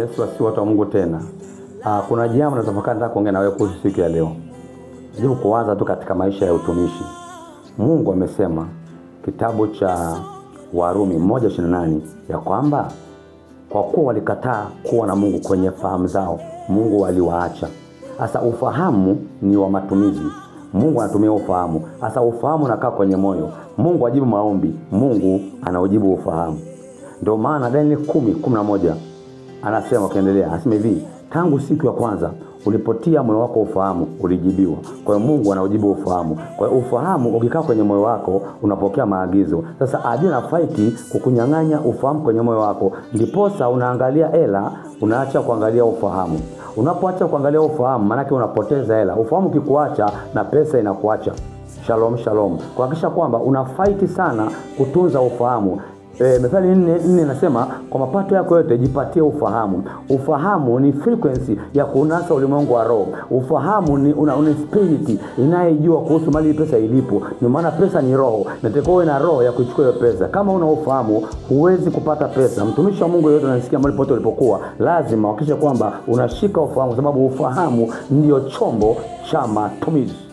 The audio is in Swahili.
Yesu asifiwe, watu wa Mungu tena. Kuna jambo natafakari nataka kuongea na wewe kuhusu siku ya leo. Jaribu kuwaza tu katika maisha ya utumishi. Mungu amesema kitabu cha Warumi 1:28 ya kwamba kwa kuwa walikataa kuwa na Mungu kwenye fahamu zao, Mungu aliwaacha. Sasa ufahamu ni wa matumizi. Mungu anatumia ufahamu. Sasa ufahamu unakaa kwenye moyo. Mungu ajibu maombi, Mungu anaujibu ufahamu. Ndio maana Danieli 10:11 anasema, ukiendelea anasema hivi, tangu siku ya kwanza ulipotia moyo wako ufahamu, ulijibiwa. Kwa hiyo Mungu anaujibu ufahamu. Kwa hiyo ufahamu ukikaa kwenye moyo wako, unapokea maagizo. Sasa adui anafight kukunyang'anya ufahamu kwenye moyo wako. Ndiposa unaangalia hela, unaacha kuangalia ufahamu. Unapoacha kuangalia ufahamu, maana yake unapoteza hela. Ufahamu ukikuacha na pesa inakuacha. Shalom shalom. Kuhakikisha kwamba unafight sana kutunza ufahamu. Methali 4:4 nasema kwa mapato yako yote jipatie ufahamu. Ufahamu ni frequency ya kunasa ulimwengu wa roho. Ufahamu ni una spirit inayejua kuhusu mali pesa ilipo. Ndio maana pesa ni roho. Natakiwa uwe na roho ya kuichukua hiyo pesa. Kama una ufahamu huwezi kupata pesa. Mtumishi wa Mungu yeyote unasikia mahali popote ulipokuwa, lazima uhakikishe kwamba unashika ufahamu, sababu ufahamu ndio chombo cha matumizi.